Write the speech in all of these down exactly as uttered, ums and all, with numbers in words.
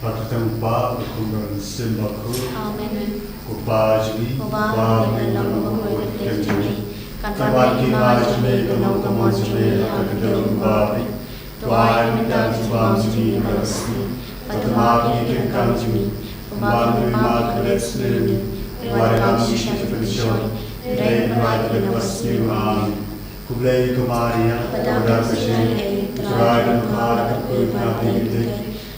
Ha ka kyrteng u Kpa, bad u Khun bad u Mynsiem Bakhuid. Amen. Ko Kpa jong ngi, uba ha bneng, long bakhuid ïa ka kyrteng jong me. Kan wan ïa ka hima jong me, kan long ka mon jong me ha ka kyndon jong u Bawi. To ai mynta ka jingbam jong ngi ha kane ka sngi. Bad to map ïa ki ryngkang jong ngi, kumba ngi map ïa ki ba leh sniew ïa ngi. To ai kam shisha ki pynshoi. Hynrei to ai ka sniew. Amen. Khublei ko Maria, ka dap ka jingaiei, U Trai u don bad pha, la kyrkhu ïa phi ki kynthei,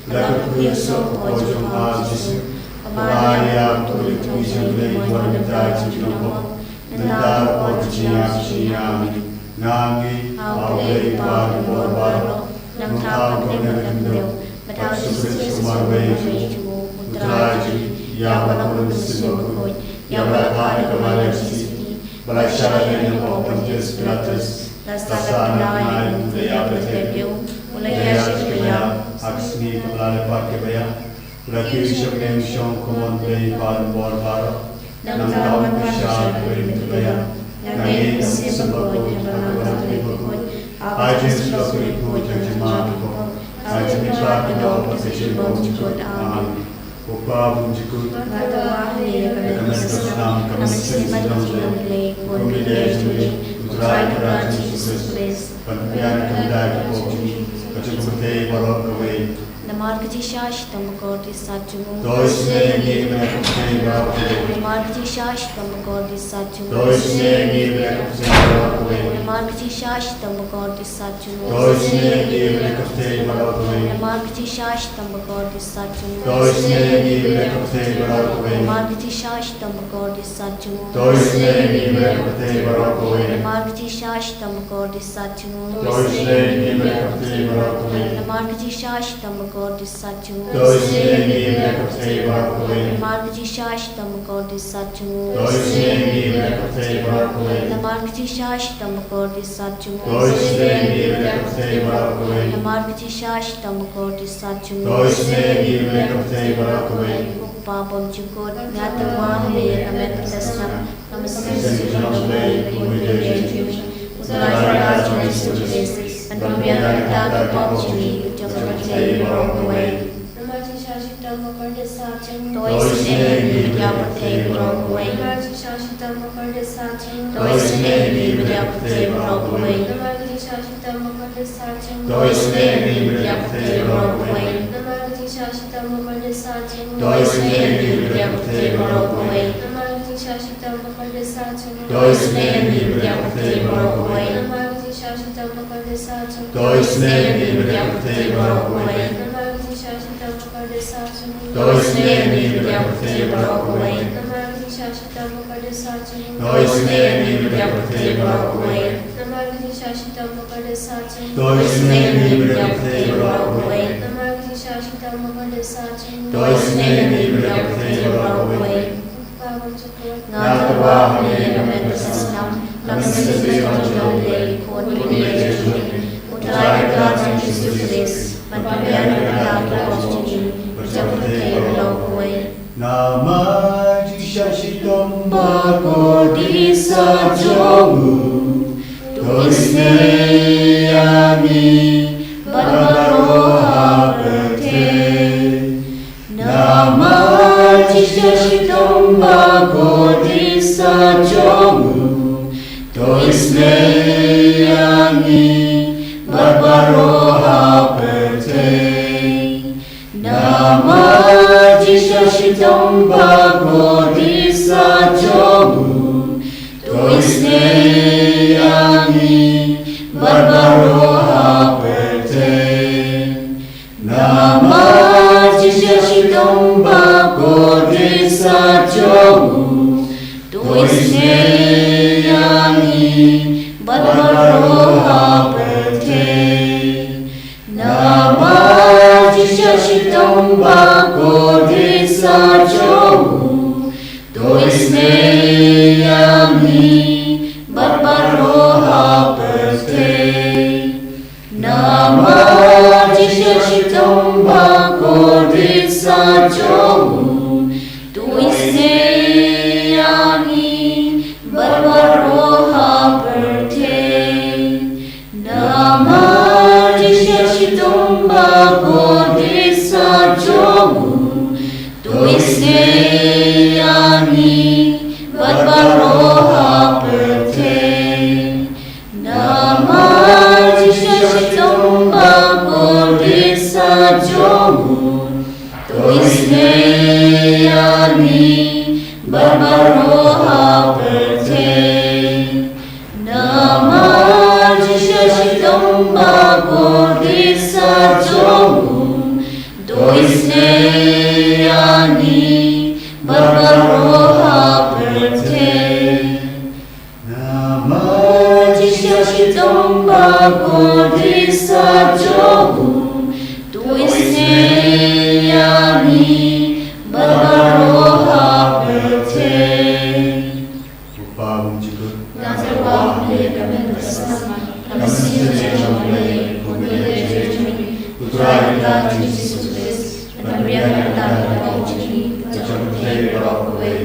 la kyrkhu ïa u saw ka kpoh jong pha Jisu. Ko Maria, ka kyrkhu ïa U Blei, wat ïa phi ki nongpop, mynta bad ha ka por ka jingïap jong ngi. Amen. Nga ngi, ha U Blei Kpa u don bad pha baroh, nangta bad ha ka bneng ka dei, bad ha U Jisu Khrist u marwei jong U Trai jong ngi, ïa uba la bun da U Mynsiem Bakhuid, ïa uba la phah na ka Maria Theisotti, ba la shah lade na ka pop u Pontius Pilatus, la sahnarphna ïa u, la ïap, la tep ïa u, u la ïaishah sha ka ïing, ha ka sngi kaba la leh pat kiba ïap, u la kiew sha ka shong ka mon U Blei Kpa u don bad pha baroh. Nangta un pynshai ha ka ïing jong kiba ïap. Nga ngeit ha U Mynsiem Bakhuid, ha ka balang kaba thymmai bakhuid, ha ka jingïasyllok bakhuid jong ki jingma bakhuid, ha ka jingmihpat ka doh bad ka jingbymjukut. Amen. Ko Kpa bymjukut, nga tharai ïa ka met ka snam, ka mynsiem bad ka jingïeit U Blei, U Khun bad U Blei jong ngi, U Trai Kynrad Jisu Khrist, ban pynbiang ïa ka bynta ki pop jong ngi bad jong ka pyrthei baroh kawei. Namar ka jingshisha shitom bakordit sat jong u, to isynei ïa ngi ban ïa ka pyrthei baroh kawei. Namar ka jingshisha shitom bakordit sat jong u, to isynei ïa ngi ban ïa ka pyrthei baroh kawei. Namar ka jingshisha shitom bakordit sat jong u, to isynei ïa ngi ban ïa ka pyrthei baroh kawei. Namar ka jingshisha shitom bakordit sat jong u, to isynei ïa ngi ban ïa ka pyrthei baroh kawei. Namar ka jingshisha shitom bakordit sat jong u, to isynei ïa ngi ban ïa ka pyrthei baroh kawei. Namar ka jingshisha shitom bakordit sat jong u, to isynei ïa ngi ban ïa ka pyrthei baroh kawei. Namar ka jingshisha shitom bakordit sat jong u, to isynei ïa ngi ban ïa ka pyrthei baroh kawei. Namar ka jingshisha shitom bakordit sat jong u, to isynei ïa ngi ban ïa ka pyrthei baroh kawei. Namar ka jingshisha shitom bakordit sat jong u, to isynei ïa ngi ban ïa ka pyrthei baroh kawei. Namar ka jingshisha shitom bakordit sat jong u, to isynei ïa ngi ban ïa ka pyrthei baroh kawei. Ko Kpa bymjukut, nga tangwa ha me ïa ka met ka snam, ka mynsiem ka jong U Blei, U Khun bad U Blei jong ngi, U Trai Kynrad Jisu Khrist, ban pynbiang ïa ka bynta ki pop jong ngi bad jong ka pyrthei baroh kawei. Namar ka jingshisha shitom bakordit sat jong u, to isynei ïa ngi bad ïa ka pyrthei baroh kawei. Namar ka jingshisha shitom bakordit sat jong u, to isynei ïa ngi bad ïa ka pyrthei baroh kawei. Namar ka jingshisha shitom bakordit sat jong u, to isynei ïa ngi bad ïa ka pyrthei baroh kawei. Namar ka jingshisha shitom bakordit sat jong u, to isynei ïa ngi bad ïa ka pyrthei baroh kawei. Namar ka jingshisha shitom bakordit sat jong u, to isynei ïa ngi bad ïa ka pyrthei baroh kawei. Namar ka jingshisha shitom bakordit sat jong u, to isynei ïa ngi bad ïa ka pyrthei baroh kawei. Namar ka jingshisha shitom bakordit sat jong u, to isynei ïa ngi bad ïa ka pyrthei baroh kawei. Namar ka jingshisha shitom bakordit sat jong u, to isynei ïa ngi bad ïa ka pyrthei baroh kawei. Namar ka jingshisha shitom bakordit sat jong u, to isynei ïa ngi bad ïa ka pyrthei baroh kawei. Namar ka jingshisha shitom bakordit sat jong u, to isynei ïa ngi bad ïa ka pyrthei baroh kawei. Ko Kpa bymjukut, nga tangwa ha me ïa ka met ka snam, ka mynsiem ka jong U Blei, U Khun bad U Blei jong ngi, U Trai Kynrad Jisu Khrist, ban pynbiang ïa ka bynta ki pop jong ngi bad jong ka pyrthei baroh kawei. Namar ka jingshisha shitom bakordit sat jong u, to isynei ïa ngi bad baroh ha pyrthei. Namar ka jingshisha shitom bakordit sat jong u, to isynei ïa ngi bad baroh ha pyrthei. Namar ka jingshisha shitom bakordit sat jong u, to isynei ïa ngi bad baroh ha pyrthei. Namar ka jingshisha shitom bakordit sat jong u, to isynei ïa ngi bad baroh ha pyrthei. Namar ka jingshisha shitom bakordit sat jong u, to isynei ïa ngi bad baroh ha pyrthei. Namar ka jingshisha shitom bakordit sat jong u, to isynei ïa ngi bad baroh ha pyrthei. Namar ka jingshisha shitom bakordit sat jong jong u, to isynei ïa ngi bad baroh ha pyrthei. Namar jingshah shitom bakordit sah jong u, to isynei ïa ngi bad baroh ha pyrthei. Namar jingshah shitom bakordit sah jong u, to isynei ïa ngi bad baroh ha pyrthei. Ko Pa bymjukut, nga thmu ba me ka mynsiem, ka mynsiem jong U Blei, U Blei jong ngi, U Trai U Kpa jong ngi Jisu Khrist, ban pynbiang ïa ka bynta ka jong ngi, ka jong pyrthei baroh kawei.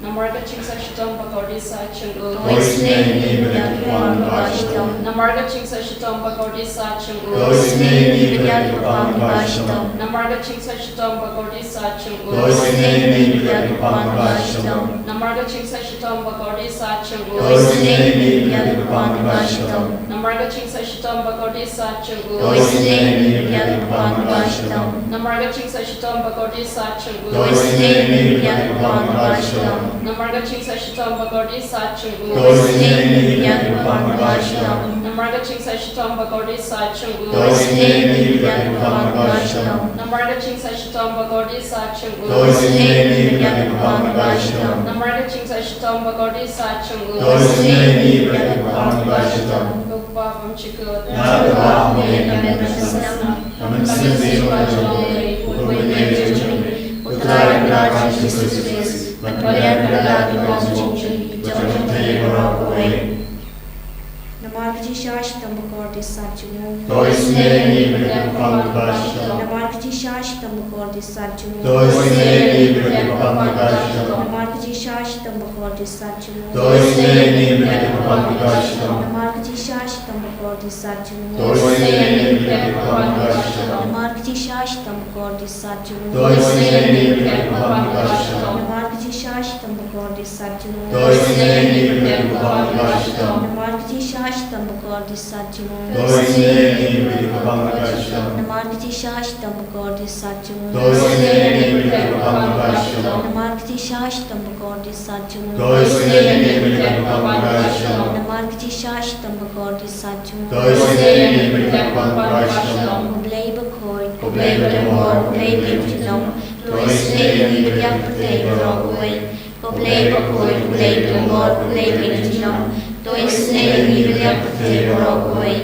Namar ka jingshah shitom bakordit sah jong u, to isynei ïa ngi bad ïa ki kpang kiba shitom. Namar ka jingshah shitom bakordit sah jong u, to isynei ïa ngi bad ïa ki kpang kiba shitom. Namar ka jingshah shitom bakordit sah jong u, to isynei ïa ngi bad ïa ki kpang kiba shitom. Namar ka jingshah shitom bakordit sah jong u, to isynei ïa ngi bad ïa ki kpang kiba shitom. Namar ka jingshah shitom bakordit sah jong u, to isynei ïa ngi bad ïa ki kpang kiba shitom. Namar ka jingshah shitom bakordit sah jong u, to isynei ïa ngi bad ïa ki kpang kiba shitom. Namar ka jingshah shitom bakordit sah jong u, to isynei ïa ngi bad ïa ki kpang kiba shitom. Namar ka jingshah shitom bakordit sah jong u, to isynei ïa ngi bad ïa ki kpang kiba shitom. Namar ka jingshah shitom bakordit sah jong u, to isynei ïa ngi bad ïa ki kpang kiba shitom. Namar ka jingshah shitom bakordit sah jong u, to isynei ïa ngi bad ïa ki kpang kiba shitom. Ko Pa bymjukut, nga thmu ba me ka mynsiem, ka mynsiem jong U Blei, U Blei jong ngi, U Trai U Kpa jong ngi Jisu Khrist, ban pynbiang ïa ka bynta ka jong ngi, ka jong pyrthei baroh kawei. Namar ka jingshah shitom bakordit sah jong u, to isynei ïa ngi bad ïa ki kpang kiba shitom. Namar ka jingshah shitom bakordit sah jong u, to isynei ïa ngi bad ïa ki kpang kiba shitom. Namar ka jingshah shitom bakordit sah jong u, to isynei ïa ngi bad ïa ki kpang kiba shitom. Namar ka jingshah shitom bakordit sah jong u, to isynei ïa ngi bad ïa ki kpang kiba shitom. Namar ka jingshah shitom bakordit sah jong u, to isynei ïa ngi bad ïa ki kpang kiba shitom. Namar ka jingshah shitom bakordit sah jong u, to isynei ïa ngi bad ïa ki kpang kiba shitom. Namar ka jingshah shitom bakordit sah jong u, to isynei ïa ngi bad ïa ki kpang kiba shitom. Namar ka jingshah shitom bakordit sah jong u, to isynei ïa ngi bad ïa ki kpang kiba shitom. Namar ka jingshah shitom bakordit sah jong u, to isynei ïa ngi bad ïa ki kpang kiba shitom. Namar ka jingshah shitom bakordit sah jong u, to isynei ïa ngi bad ïa ki kpang kiba shitom. Ko Blei bakhuid, ko Blei badonbor, ko Blei ba ïeit junom, to isynei ïa ngi bad ïa ka pyrthei baroh kawei. Ko Blei bakhuid, ko Blei badonbor, ko Blei ba ïeit junom, to isynei ïa ngi bad ïa ka pyrthei baroh kawei.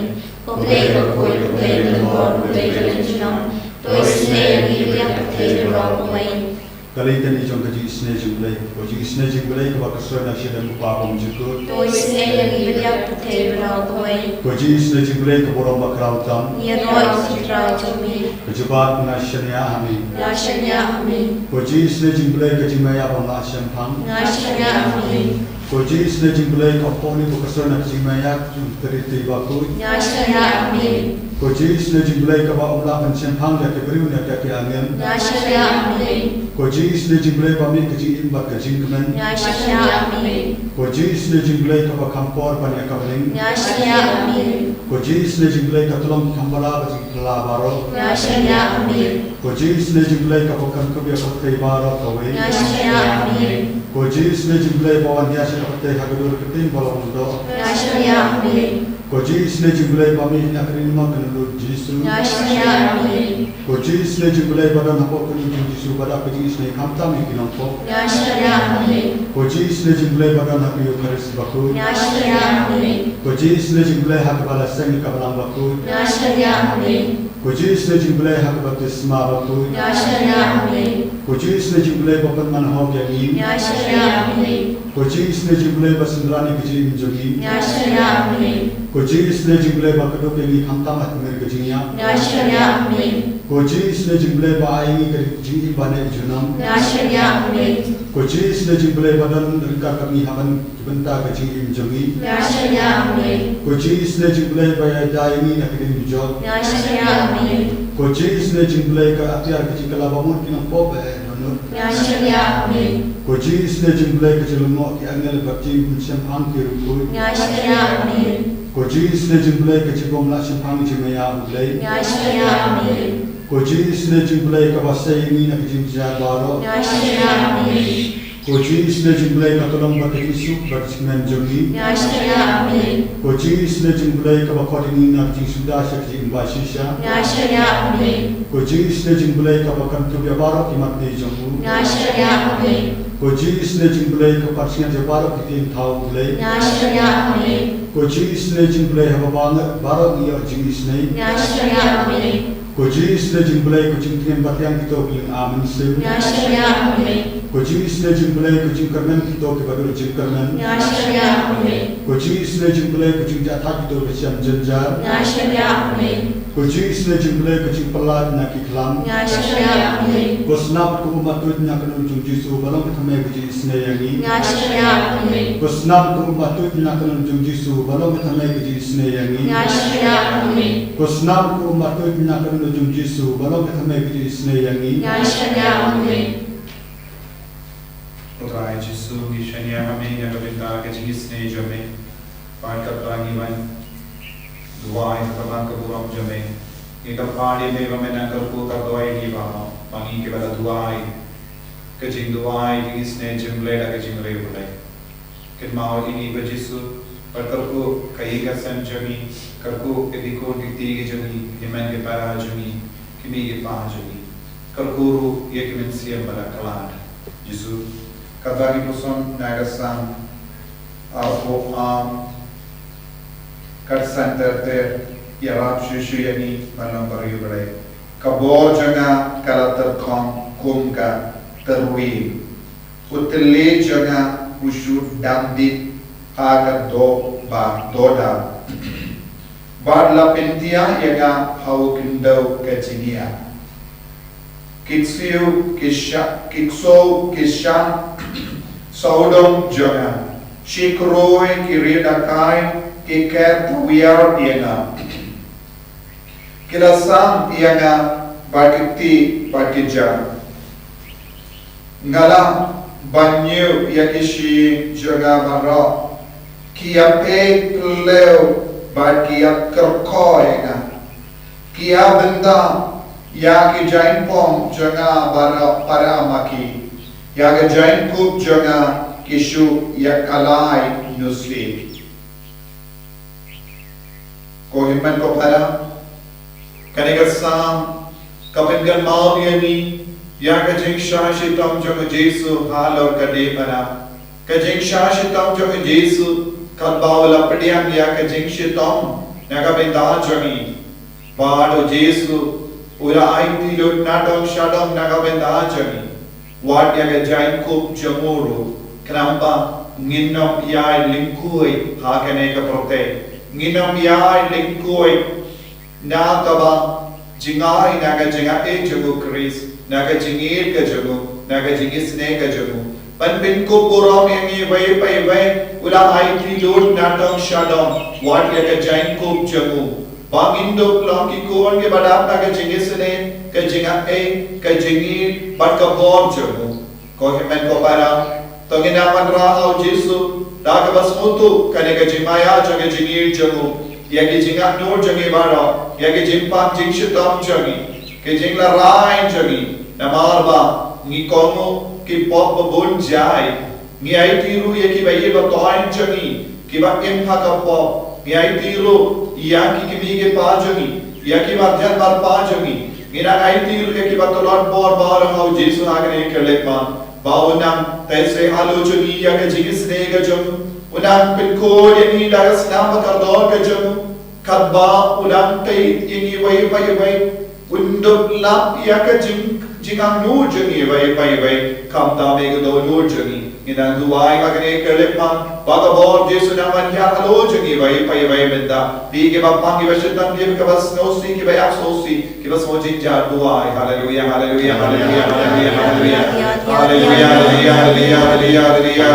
Ko Blei bakhuid, ko Blei badonbor, ko Blei ba ïeit junom, to isynei ïa ngi bad ïa ka pyrthei baroh kawei. Ka lynti jong ka jingisynei jong U Blei. Ko jingisynei jong U Blei kaba kyrsoi na shadem U Kpa bymjukut, to isynei ïa ngi bad ïa ka pyrthei baroh kawei. Ko jingisynei jong U Blei ka burom bakhraw tam, ïaroh ïa ki khraw jong me. Ka jubab, nga shaniah ha me. Nga shaniah ha me. Ko jingisynei jong U Blei ka jingmaïa bym lah shemphang, nga shaniah ha me. Ko jingisynei jong U Blei ka Umpoh Ïing ba kyrsoi na ka jingmaïa jong ka Triniti bakhuid, nga shaniah ha me. Ko jingisynei jong U Blei kaba ym lah ban shemphang ïa ki briew ne ïa ki angel, nga shaniah ha me. Ko jingisynei jong U Blei ba mih ka jingim bad ka jingkmen, nga shaniah ha me. Ko jingisynei jong U Blei kaba kham por ban ïa ka bneng, nga shaniah ha me. Ko jingisynei jong U Blei ka tyllong ki khambala bad ki phylla baroh, nga shaniah ha me. Ko jingisynei jong U Blei kaba kynkup ïa ka pyrthei baroh kawei, nga shaniah ha me. Ko jingisynei jong U Blei ba wan hiar sha ka pyrthei ha ka dur ka ktien ba la wan doh, nga shaniah ha me. Ko jingisynei jong U Blei ba mih na ka ri lyngngoh ka Nonglut Jisu, nga shaniah ha me. Ko jingisynei jong U Blei ba don hapoh kynhun jong u Jisu ba dap ka jingisynei khamtam ïa ki nongpop, nga shaniah ha me. Ko jingisynei jong U Blei ba don ha ka Eukharist bakhuid, nga shaniah ha me. Ko jingisynei jong U Blei ha kaba la seng ïa ka Balang bakhuid, nga shaniah ha me. Ko jingisynei jong U Blei ha ka baptisma bakhuid, nga shaniah ha me. Ko jingisynei jong U Blei ba pynman hok ïa ngi, nga shaniah ha me. Ko jingisynei jong U Blei ba synran ïa ka jingim jong ngi, nga shaniah ha me. Ko jingisynei jong U Blei ba kdup ïa ngi khamtam ha tmier ka jingïap, nga shaniah ha me. Ko jingisynei jong U Blei ba ai ïa ngi ka jingim ba neh junom, nga shaniah ha me. Ko jingisynei jong U Blei ba don ryngkat bad ngi ha ban ki bynta ka jingim jong ngi, nga shaniah ha me. Ko jingisynei jong U Blei ba ïada ïa ngi na ka diengdujok, nga shaniah ha me. Ko jingisynei jong U Blei ka atiar ka jingkylla ba mut ki nongpop ba eh dohnud, nga shaniah ha me. Ko jingisynei jong U Blei ka jinglyngngoh ki angel bad jingpynshemphang ki riewkhuid, nga shaniah ha me. Ko Jisu Blei jong U Blei, ka jingbymlah shemphang jong nga ïa U Blei. Nga shaniah, amen. Ko Jisu Blei jong U Blei, kaba sei ïa ngi na ka jingjia baroh. Nga shaniah, amen. Ko Jisu Blei jong U Blei, ka ka long bad ka jingsuk bad ka jingkmen jong ngi. Nga shaniah, amen. Ko Jisu Blei jong U Blei, kaba khot ïa ngi na ka jingsuda sha ka jingim ba shisha. Nga shaniah, amen. Ko Jisu Blei jong U Blei, kaba kyntup ïa baroh ki mat ne jong u. Nga shaniah, amen. Ko Jisu Blei jong U Blei, kaba pynsngiat ïa baroh ki ktien thaw U Blei. Nga shaniah, amen. Ko Jisu Blei jong U Blei, haba ba nga baroh ngi ïoh jingisynei. Nga shaniah, amen. Ko Jisu Blei jong U Blei, ko jingtngen bad jingthiang kito ki lyngba mynsiem. Nga shaniah, amen. Ko Jisu Blei jong U Blei, ko jingkyrmen kito kiba duh jingkyrmen. Nga shaniah, amen. Ko Jisu Blei jong U Blei, ko jingjahthait kito ba shem jynjar. Nga shaniah, amen. Ko Jisu Blei jong U Blei, ko jingpyllait na ki khlam. Nga shaniah, amen. Ko snam ko ummat tuid na ka kynhun jong U Jisu, ba long ka thymmai ka jingisynei ïa ngi. Nga shaniah, amen. Ko snam ko ummat tuid na ka kynhun jong U Jisu, ba long ka thymmai ka jingisynei ïa ngi. Nga shaniah, amen. Ko snam ko ummat tuid na ka kynhun jong U Jisu, ba long ka thymmai ka jingisynei ïa ngi. Nga shaniah, amen. Ko Trai Jisu, ngi shaniah ha me na ka bynta ka jingisynei jong me. Bad katba ngi wan duwai ha ka ban ka burom jong me, ngi kyrpad ïa me ba men nang kyrkhu kyrdoh ïa ngi baroh, ba ngi kiba la duwai ka jingduwai jingisynei jong U Blei da ka jingriewblei. Kynmaw ïa ngi ko Jisu, bad kyrkhu ka ïing ka sem jong ngi, kyrkhu ki khun ki kti ki jong ngi, ki hynmen ki para jong ngi, ki kmie ki kpa jong ngi. Kyrkhu ruh ïa ki mynsiem ba la khlad. Jisu, katba ngi puson na ka Salm arphew ar, ka Salm thirty-three, ïarap shuh shuh ïa ngi ban long bariewblei. Ka bor jong nga ka la tyrkhong kum ka tyrwi. U tylli jong nga u shu dam bit ha ka doh ba doh da. Bad la pyntiah ïa nga ha u khyndew ka jingïap. Ki ksiew ki sha, ki ksew ki shan sawdong jong nga. Shi khroi ki riewdakaid ki ker tawiar ïa nga. Ki la sam ïa nga bad ki kti bad ki jar. Nga lah ban ñiew ïa ki shyieng jong nga baroh. Ki ïapei phylliew bad ki ïakyrkhu ïa nga. Ki ïabynta ïa ki jaiñpong jong nga baroh para ma ki. Ïa ka jaiñkup jong nga ki shu ïakylla nusli. Ko hynmen ko para, kane ka Salm ka pynkynmaw ïa ngi ïa ka jingshah shitom jong u Jisu halor ka diengphna. Ka jingshah shitom jong u Jisu, katba u la pdiang ïa ka jingshitom na ka bynta jong ngi. Bad u Jisu u la aiti lut na dong sha dong na ka bynta jong ngi. Wat ïa ka jaiñkup jong u ruh, khnang ba ngin ym ïai lyngkhuid ha kane ka pyrthei. Ngin ym ïai lyngkhuid na kaba jingai na ka jingaiei jong u Khrist, na ka jingïeit ka jong u, na ka jingisynei ka jong u. Ban pynkup burom ïa ngi iwei pa iwei, u la aiti lut na dong sha dong, wat ïa ka jaiñkup jong u. Ba ngin dup long ki khun kiba dap na ka jingisynei, ka jingaiei, ka jingïeit, bad ka bor jong u. Ko hynmen ko para, to ngin ïa wanrah ha u Jisu da kaba sngewthuh kane ka jingmaïa jong ka jingïeit jong u ïa ki jingangnud jong ngi baroh, ïa ki jingpang jingshitom jong ngi, ki jinglarai jong ngi, namar ba ngi kohnguh ki pop ba bun jait. Ngi aiti ruh ïa kiba ïeit ba thoh jong ngi kiba im ha ka pop. Ngi aiti ruh ïa ki kmie ki kpa jong ngi, ïa ki marjan marpa jong ngi. Ngi nang aiti ruh ïa kiba tlot bor baroh ha u Jisu ha kane ka leit man, ba un nang tei sei halor jong ngi ïa ka jingisynei ka jong u, un nang pynkhuid ïa ngi da ka snam ba kordor ka jong u. Katba u nang tei ïa ngi iwei pa iwei, un dup lap ïa ka jing, jingangnud jong ngi iwei pa iwei, khamtam ïa ka dohnud jong ngi. Ngi nang duwai ha kane ka leit man, ba ka bor Jisu nang wan hiar halor jong ngi iwei pa iwei mynta. Phi kiba pang, kiba shitom, phi kiba sngewsih, kiba ïap sngewsih, kiba sngew jynjar, duwai. Haleluia, haleluia, haleluia, haleluia, haleluia. Haleluia, haleluia, haleluia.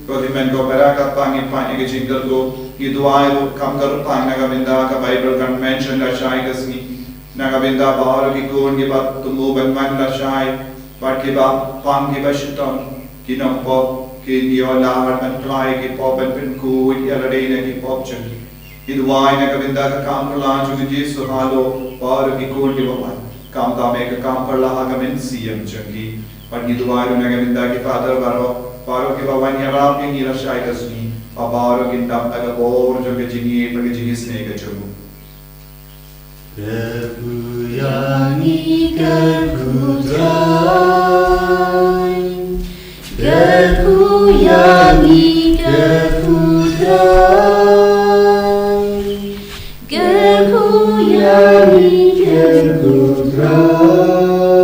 Ko hynmen ko para, ka pang ngi pang ïa ka jingkyrkhu, ngi duwai ruh kam ka ruh pang na ka bynta ka Bible Convention lashai ka sngi. Na ka bynta baroh ki khun kiba tumpu ban wan lashai, bad kiba pang kiba shitom, ki nongpop, ki ïoh lad ban pynlait ki pop ban pynkhuid ïa lade na ki pop jong ki. Ngi duwai na ka bynta ka kam phylla jong u Jisu halor baroh ki khun kiba wan. Kam tam eh ka kam phylla ha ka mynsiem jong ki. Bad ngi duwai ruh na ka bynta ki father baroh, baroh kiba wan ïarap ïa ngi lashai ka sngi, ba baroh kin dap da ka bor jong ka jingïeit bad ka jingisynei ka jong u. Kyrkhu ïa ngi, kyrkhu Trai. Kyrkhu ïa ngi, kyrkhu Trai. Kyrkhu ïa ngi, kyrkhu Trai.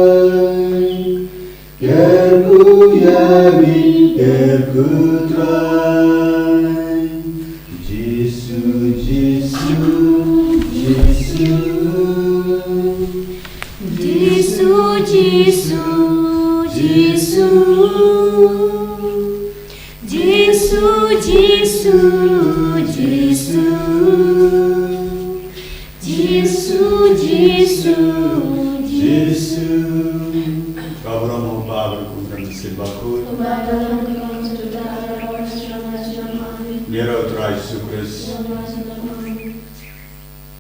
Kyrkhu ïa ngi, kyrkhu Trai. Jisu, Jisu, Jisu. Jisu, Jisu, Jisu. Jisu, Jisu, Jisu. Jisu, Jisu, Jisu. Ka burom u Kpa bad u Khun bad u Mynsiem Bakhuid. Ngi ïaroh ïa u Trai Jisu Khrist.